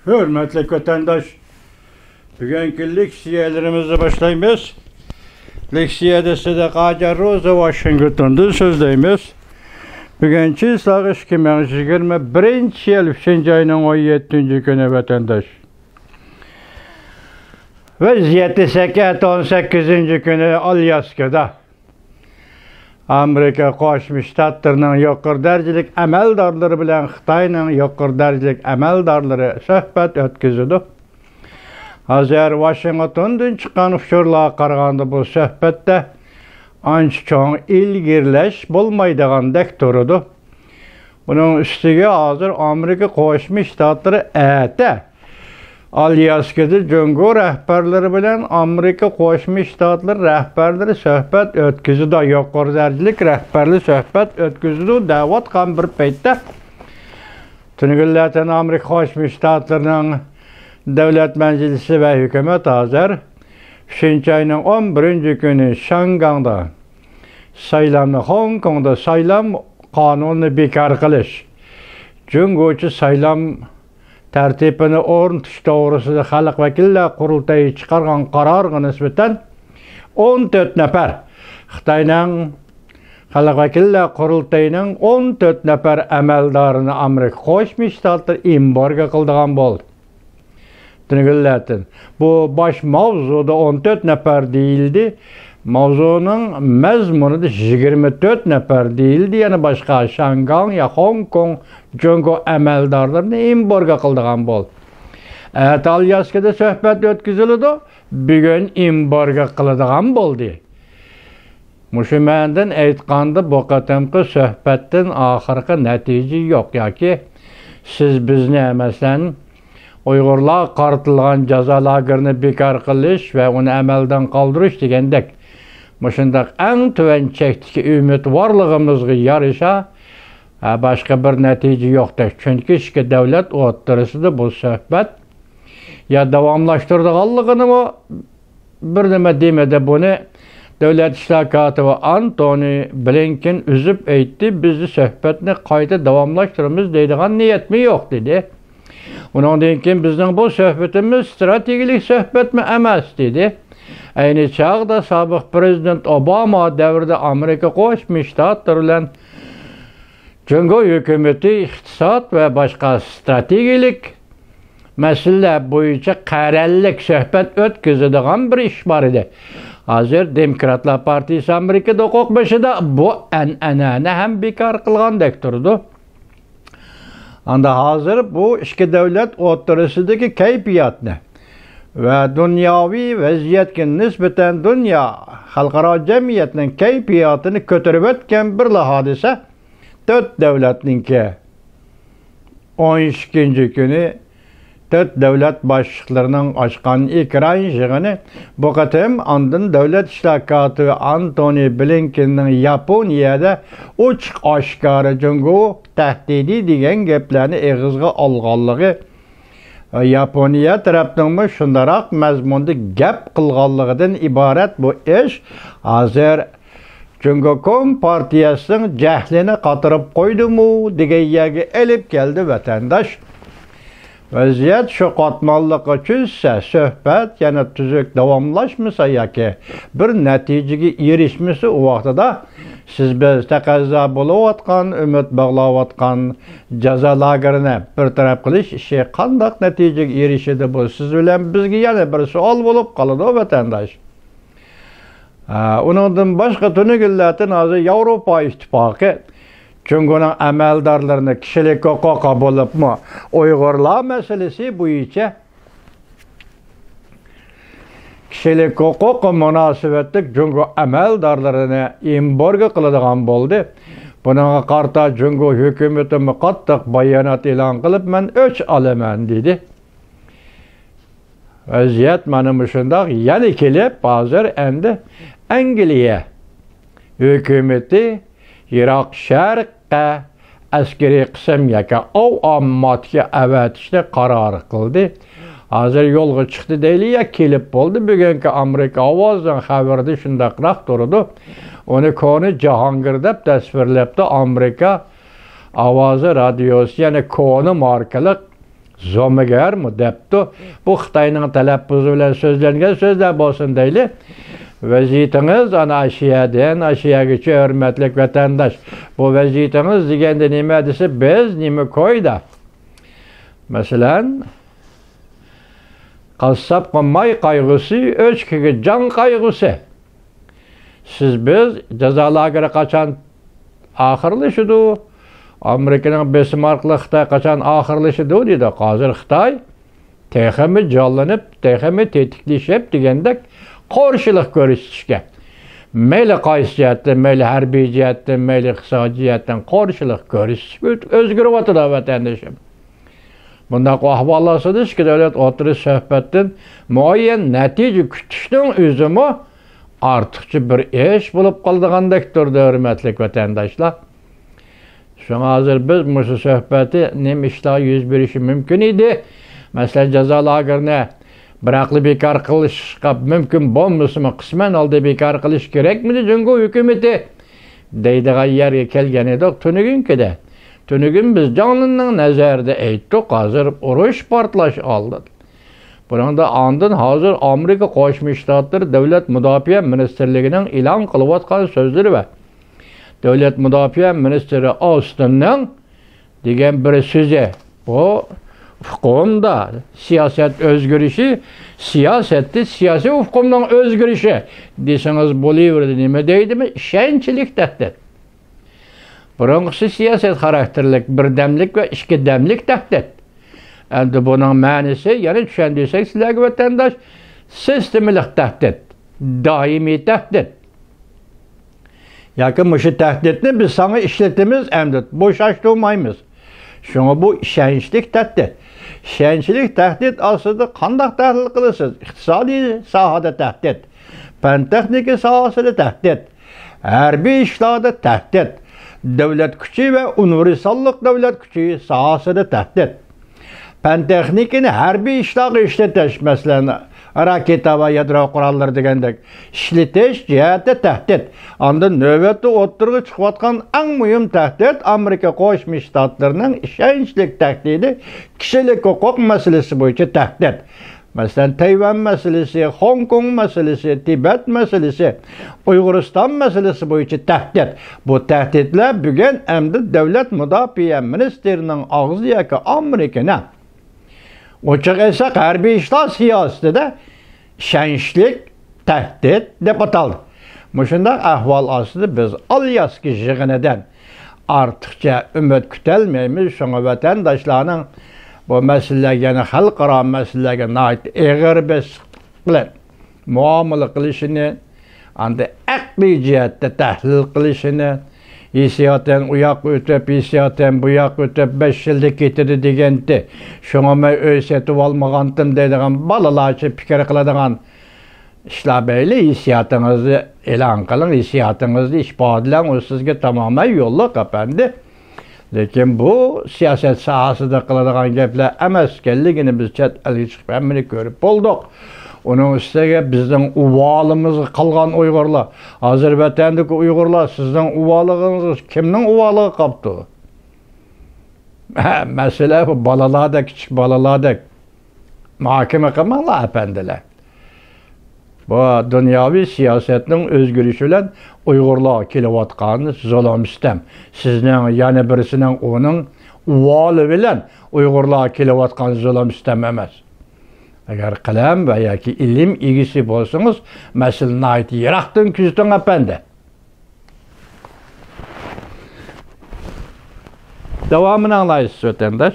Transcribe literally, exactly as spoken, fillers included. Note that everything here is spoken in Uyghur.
ھۆرمەتلىك ۋەتەنداش، بۈگۈنكى لېكسىيەلىرىمىزنى باشلايمىز. لېكسىيەدە سىدىق ھاجى روزا ۋاشىنگتوندىن سۆزلەيمىز. بۈگۈن چىسلاغ ئىككى مىڭ يىگىرمە بىرىنچى يىل ئۈچىنچى ئاينىڭ ئون يەتتىنچى كۈنى، ۋەتەنداش. ۋەزىيەت دېسەك، ئەتە ئون سەككىزىنچى كۈنى ئالياسكىدا ئامېرىكا قوشما شتاتلىرىنىڭ يۇقىرى دەرىجىلىك ئەمەلدارلىرى بىلەن خىتاينىڭ يۇقىرى دەرىجىلىك ئەمەلدارلىرى سۆھبەت ئۆتكۈزىدۇ. ھازىر ۋاشىنگتوندىن چىققان ئۇچۇرلارغا قارىغاندا، بۇ سۆھبەتتە ئانچە چوڭ ئىلگىرىلەش بولمايدىغاندەك تۇرىدۇ. ئۇنىڭ ئۈستىگە ھازىر ئامېرىكا قوشما شتاتلىرى ئەتە ئالياسكىدا جۇڭگو رەھبەرلىرى بىلەن ئامېرىكا قوشما شتاتلىرى رەھبەرلىرى سۆھبەت ئۆتكۈزىدۇ، يۇقىرى دەرىجىلىك رەھبەرلىك سۆھبەت ئۆتكۈزىدۇ دەۋاتقان بىر پەيتتە، تۈنۈگۈنلەتىن ئامېرىكا قوشما شتاتلىرىنىڭ دۆلەت مەجلىسى ۋە ھۆكۈمەت ھازىر ئۈچىنچى ئاينىڭ ئون بىرىنچى كۈنى شياڭگاڭدا سايلامنى، خوڭكوڭدا سايلام قانۇنىنى بىكار قىلىش، جۇڭگوچە سايلام تەرتىپىنى ئورنىتىش توغرىسىدا خەلق ۋەكىللەر قۇرۇلتىيى چىقارغان قارارغا نىسبەتەن ئون تۆت نەپەر خىتاينىڭ خەلق ۋەكىللەر قۇرۇلتىيىنىڭ ئون تۆت نەپەر ئەمەلدارىنى ئامېرىكا قوشما شتاتلىرى ئېمبارگو قىلىدىغان بولدى. تۈنۈگۈنلەتىن. بۇ باش ماۋزۇدا ئون تۆت نەپەر دېيىلدى. ماۋزۇنىڭ مەزمۇنىدا يىگىرمە تۆت نەپەر دېيىلدى. يەنە باشقا شياڭگاڭ يا خوڭكوڭ جۇڭگو ئەمەلدارلىرىنى ئېمبارگو قىلىدىغان بولدى. ئەتە ئالياسكىدا سۆھبەت ئۆتكۈزۈلىدۇ. بۈگۈن ئېمبارگو قىلىدىغان بولدى. مۇشۇ مەنىدىن ئېيتقاندا، بۇ قېتىمقى سۆھبەتتىن ئاخىرقى نەتىجە يوق ياكى سىز بىزنى، مەسىلەن، ئۇيغۇرلارغا قارىتىلغان جازا لاگېرىنى بىكار قىلىش ۋە ئۇنى ئەمەلدىن قالدۇرۇش دېگەندەك مۇشۇنداق ئەڭ تۆۋەن چەكتىكى ئۈمىدۋارلىقىمىزغا يارىشا، ھە، باشقا بىر نەتىجە يوقتەك. چۈنكى ئىككى دۆلەت ئوتتۇرىسىدا بۇ سۆھبەت يا داۋاملاشتۇرىدىغانلىقىنىمۇ بىر نېمە دېمىدى. بۇنى دۆلەت ئىشلار كاتىپى ئانتونى بلىنكېن ئۈزۈپ ئېيتتى، بىز سۆھبەتنى قايتا داۋاملاشتۇرىمىز دەيدىغان نىيەتمۇ يوق، دېدى. ئۇنىڭدىن كېيىن بىزنىڭ بۇ سۆھبىتىمىز ستراتېگىيىلىك سۆھبەتمۇ ئەمەس، دېدى. ئەينى چاغدا سابىق پىرېزىدېنت ئوباما دەۋرىدە ئامېرىكا قوشما شتاتلىرى بىلەن جۇڭگو ھۆكۈمىتى ئىقتىساد ۋە باشقا ستراتېگىيىلىك مەسىلىلەر بويىچە قەرەللىك سۆھبەت ئۆتكۈزىدىغان بىر ئىش بار ئىدى. ھازىر دېموكراتلار پارتىيىسى ئامېرىكىدا ھوقۇق بېشىدا بۇ ئەنئەنىنى ھەم بىكار قىلغاندەك تۇرىدۇ. ئاندا ھازىر بۇ ئىككى دۆلەت ئوتتۇرىسىدىكى كەيپىياتنى ۋە دۇنياۋى ۋەزىيەتكە نىسبەتەن دۇنيا خەلقئارا جەمئىيەتنىڭ كەيپىياتىنى كۆتۈرۈۋەتكەن بىرلا ھادىسە، تۆت دۆلەتنىڭكى. ئون ئىككىنچى كۈنى تۆت دۆلەت باشلىقلىرىنىڭ ئاچقان ئېكران يىغىنى بۇ قېتىم ئاندىن دۆلەت ئىشلار كاتىپى ئانتونى بلىنكېننىڭ ياپونىيەدە ئوچۇق ئاشكارا جۇڭگو تەھدىتى دېگەن گەپلەرنى ئېغىزغا ئالغانلىقى، ياپونىيە تەرەپنىڭمۇ شۇنداقراق مەزمۇندا گەپ قىلغانلىقىدىن ئىبارەت بۇ ئىش ھازىر جۇڭگو كومپارتىيەسىنىڭ جەھلىنى قاتۇرۇپ قويدىمۇ دېگەن يەرگە ئېلىپ كەلدى، ۋەتەنداش. ۋەزىيەت شۇ قاتماللىققا چۈشسە، سۆھبەت يەنە تۈزۈك داۋاملاشمىسا ياكى بىر نەتىجىگە ئېرىشمىسە، ئۇ ۋاقتىدا سىز بىز تەقەززا بولۇۋاتقان، ئۈمىد باغلاۋاتقان جازا لاگېرىنى بىر تەرەپ قىلىش ئىشى قانداق نەتىجىگە ئېرىشىدۇ؟ بۇ سىز بىلەن بىزگە يەنە بىر سوئال بولۇپ قالىدۇ، ۋەتەنداش. ھە، ئۇنىڭدىن باشقا تۈنۈگۈنلەردىن ھازىر ياۋروپا ئىتتىپاقى جۇڭگونىڭ ئەمەلدارلىرىنى كىشىلىك ھوقۇققا بولۇپمۇ ئۇيغۇرلار مەسىلىسى بويىچە كىشىلىك ھوقۇققا مۇناسىۋەتلىك جۇڭگو ئەمەلدارلىرىنى ئېمبارگو قىلىدىغان بولدى. بۇنىڭغا قارىتا جۇڭگو ھۆكۈمىتىمۇ قاتتىق بايانات ئېلان قىلىپ، مەن ئۆچ ئالىمەن، دېدى. ۋەزىيەت مانا مۇشۇنداق. يەنە كېلىپ، ھازىر ئەمدى ئەنگلىيە ھۆكۈمىتى يىراق شەرققە ئەسكىرىي قىسىم ياكى ئاۋام ماتكە ئەۋەتىشنى قارار قىلدى. ھازىر يولغا چىقتى دەيلى يا كېلىپ بولدى. بۈگۈنكى ئامېرىكا ئاۋازىنىڭ خەۋىرىدە شۇنداقراق تۇرىدۇ. ئۇنى كونا جاھانگىر دەپ تەسۋىرلەپتۇ ئامېرىكا ئاۋازى رادىيوسى، يەنى كونا ماركىلىق زومىگەرمۇ دەپتۇ. بۇ خىتاينىڭ تەلەپپۇزى بىلەن سۆزلەنگەن سۆزلەر بولسۇن دەيلى. ۋەزىيىتىڭىز ئانا ئاشۇ يەردىن ئاشۇ يەرگىچە، ھۆرمەتلىك ۋەتەنداش. بۇ ۋەزىيىتىڭىز دېگەندە نېمە دېسە، بىز نېمە كويدا؟ مەسىلەن، قاسساپقا ماي قايغۇسى، ئۆچكىگە جان قايغۇسى. سىز، بىز جازا لاگېرى قاچان ئاخىرلىشىدۇ؟ ئامېرىكىنىڭ بېسىمى ئارقىلىق خىتاي قاچان ئاخىرلىشىدۇ دېدۇق. ھازىر خىتاي تېخىمۇ جانلىنىپ، تېخىمۇ تېتىكلىشىپ دېگەندەك قارشىلىق كۆرسىتىشكە، مەيلى قايسى جەھەتتىن، مەيلى ھەربىي جەھەتتىن، مەيلى ئىقتىسادىي جەھەتتىن قارشىلىق كۆرسىتىشكە ئۆت-، ئۆزگىرىۋاتىدۇ ۋەتەندىشىم. بۇنداق ئەھۋال ئاستىدا ئىككى دۆلەت ئوتتۇرىسى سۆھبەتتىن مۇئەييەن نەتىجە كۈتۈشنىڭ ئۆزىمۇ ئارتۇقچە بىر ئىش بولۇپ قالىدىغاندەك تۇرىدۇ، ھۆرمەتلىك ۋەتەنداشلار. شۇڭا ھازىر بىز مۇشۇ سۆھبەتتە نېمە ئىشلار يۈز بېرىشى مۇمكىن ئىدى؟ مەسىلەن، جازا لاگېرىنى بىراقلا بىكار قىلىشقا مۇمكىن بولمىسىمۇ، قىسمەن ھالدا بىكار قىلىش كېرەكمىدى جۇڭگو ھۆكۈمىتى؟ دەيدىغان يەرگە كەلگەن ئىدۇق تۈنۈگۈنكىدە. تۈنۈگۈن بىز جاڭلىننىڭ نەزەرىدە ئېيتتۇق، ھازىر ئۇرۇش پارتلاش ئالدىدا. بۇنىڭدا ئاندىن ھازىر ئامېرىكا قوشما شتاتلىرى دۆلەت مۇداپىئە مىنىستىرلىكىنىڭ ئېلان قىلىۋاتقان سۆزلىرى ۋە دۆلەت مۇداپىئە مىنىستىرى ئاستىننىڭ دېگەن بىر سۆزى، بۇ ئۇقۇمدا سىياسەت ئۆزگىرىشى، سىياسەتتە سىياسىي ئۇقۇمنىڭ ئۆزگىرىشى دېسىڭىز بولۇۋېرىدۇ. نېمە دەيدىمۇ؟ ئىشەنچلىك تەھدىت. بۇرۇنقىسى سىياسەت خاراكتېرلىك، بىردەملىك ۋە ئىككى دەملىك تەھدىت. ئەمدى بۇنىڭ مەنىسى، يەنە چۈشەندۈرسەك سىلەرگە، ۋەتەنداش، سىستېمىلىق تەھدىت، دائىمىي تەھدىت. ياكى مۇشۇ تەھدىتنى بىز ساڭا ئىشلىتىمىز، ئەمدى بوشاشتۇرمايمىز. شۇڭا بۇ ئىشەنچلىك تەھدىت. ئىشەنچلىك تەھدىت ئاستىدا قانداق تەھلىل قىلىسىز؟ ئىقتىسادىي ساھەدە تەھدىت، پەن تېخنىكا ساھەسىدە تەھدىت، ھەربىي ئىشلاردا تەھدىت، دۆلەت كۈچى ۋە ئۇنىۋېرساللىق دۆلەت كۈچى ساھەسىدە تەھدىت. پەن تېخنىكىنى ھەربىي ئىشلارغا ئىشلىتىش، مەسىلەن، راكېتا ۋە يادرو قوراللىرى دېگەندەك ئىشلىتىش جەھەتتە تەھدىت. ئاندىن نۆۋەتتە ئوتتۇرىغا چىقىۋاتقان ئەڭ مۇھىم تەھدىت، ئامېرىكا قوشما شتاتلىرىنىڭ ئىشەنچلىك تەھدىتى، كىشىلىك ھوقۇق مەسىلىسى بويىچە تەھدىت. مەسىلەن، تەيۋەن مەسىلىسى، خوڭكوڭ مەسىلىسى، تىبەت مەسىلىسى، ئۇيغۇرىستان مەسىلىسى بويىچە تەھدىت. بۇ تەھدىتلەر بۈگۈن ئەمدى دۆلەت مۇداپىئە مىنىستىرىنىڭ ئاغزى ياكى ئامېرىكىنىڭ ئوچۇق ئېيتساق، ھەربىي ئىشلار سىياسىتىدە ئىشەنچلىك تەھدىت دەپ ئاتالدى. مۇشۇنداق ئەھۋال ئاستىدا بىز ئالياسكا يىغىنىدىن ئارتۇقچە ئۈمىد كۈتەلمەيمىز. شۇڭا ۋەتەنداشلارنىڭ بۇ مەسىلىلەرگە، يەنى خەلقئارا مەسىلىلەرگە ناھايىتى ئېغىر بېسىق بىلەن مۇئامىلە قىلىشىنى، ئاندىن ئەقلىي جەھەتتە تەھلىل قىلىشىنى، ھېسسىياتەن ئۇ ياققا ئۆتۈپ، ھېسسىياتەن بۇ ياققا ئۆتۈپ، بەش يىلدا كېتىدۇ دېگەنتى، شۇڭا مەن ئۆي سېتىۋالمىغانتىم دەيدىغان بالىلارچە پىكىر قىلىدىغان ئىشلار بەيلى، ھېسسىياتىڭىزنى ئېلان قىلىڭ، ھېسسىياتىڭىزنى ئىپادىلەڭ، ئۇ سىزگە تامامەن يوللۇق، ئەپەندى. لېكىن بۇ سىياسەت ساھەسىدە قىلىدىغان گەپلەر ئەمەسكەنلىكىنى بىز چەت ئەلگە چىقىپ ھەممىنى كۆرۈپ بولدۇق. ئۇنىڭ ئۈستىگە بىزنىڭ ئۇۋالىمىزغا قالغان ئۇيغۇرلار، ھازىر ۋەتەندىكى ئۇيغۇرلار، سىزنىڭ ئۇۋالىڭىز كىمنىڭ ئۇۋالىغا قاپتۇ؟ ھە، مەسىلە بۇ بالىلاردەك، كىچىك بالىلاردەك. مۇھاكىمە قىلماڭلار، ئەپەندىلەر. بۇ دۇنياۋى سىياسەتنىڭ ئۆزگىرىشى بىلەن ئۇيغۇرلارغا كېلىۋاتقان زۇلۇم، سىتەم، سىزنىڭ، يەنە بىرسىنىڭ، ئۇنىڭ ئۇۋالى بىلەن ئۇيغۇرلارغا كېلىۋاتقان زۇلۇم، سىتەم ئەمەس. ئەگەر قەلەم ۋە ياكى ئىلىم ئىگىسى بولسىڭىز، مەسىلىنى ناھايىتى يىراقتىن كۆزىتىڭ، ئەپەندى. داۋامىنى ئاڭلايسىز، ۋەتەنداش.